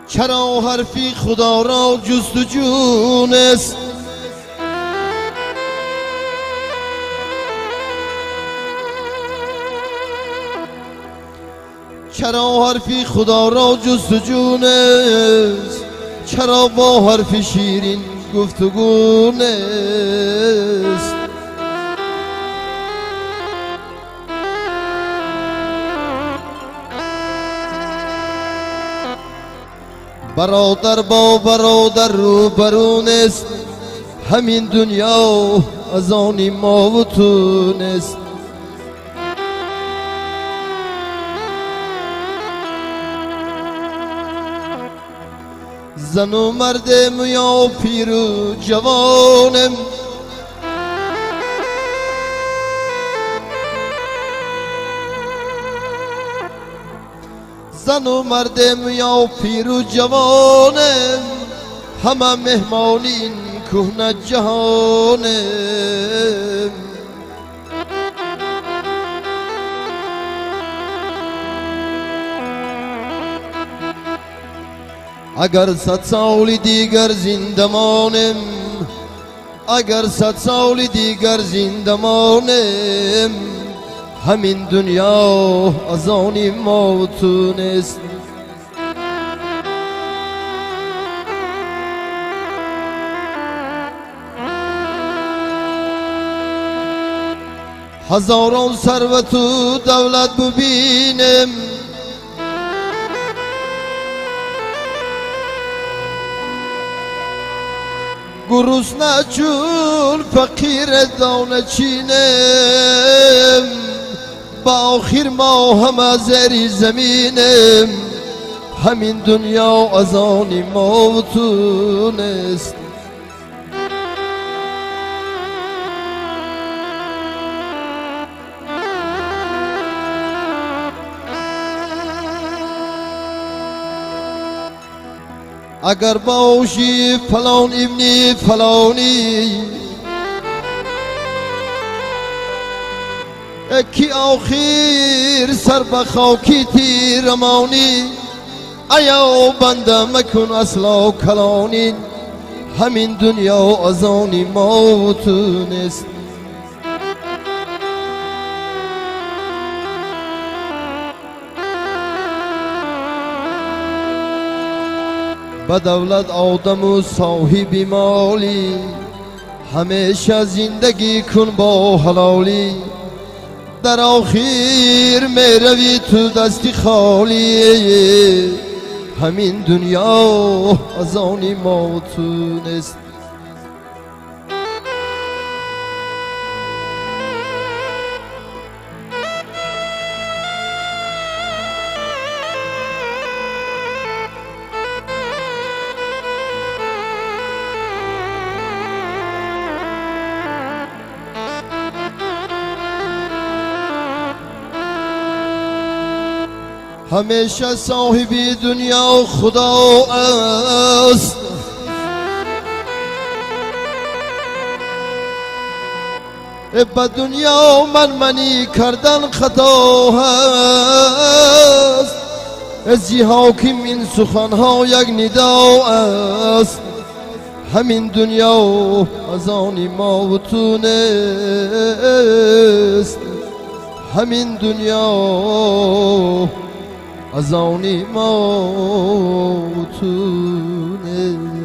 چرا حرفی خدا را جستجو نیست؟ چرا حرفی خدا را جستجو نیست؟ چرا با حرف شیرین گفتگو نیست؟ برادر با برادر روبرو نیست، همین دنیا از آن ما و تو نیست. زن و مردم یا پیر و جوانم، زن و مردم یا پیر و جوانم، همه مهمان این کهنه جهانم. اگر 100 سال دیگر زنده مانم، اگر 100 سال دیگر زنده مانم، همین دنیا از آن ما و تو نیست. هزاران ثروت و دولت ببینم، گرسنه چون فقیر دانه چینم، با آخر ما همه زیر زمینم، همین دنیا از آن ما و تو نیست. اگر باشی فلان ابنی فلانی، کی آخر سر به خاکی تیرمانی، ایا بنده مکن اصلا کلانی، همین دنیا از آن ما و تو نیست. به دولت آدم و صاحب مالی، همیشه زندگی کن با حلالی، در آخر می روی تو دستی خالی، همین دنیا از آن ما و تو نیست. همیشه صاحب دنیا خدا است، به دنیا من منی کردن خطا هست، از حاکم این سخنها یک ندا است، همین دنیا از آن ما و تو نیست، همین دنیا از آن ما و تو نیست.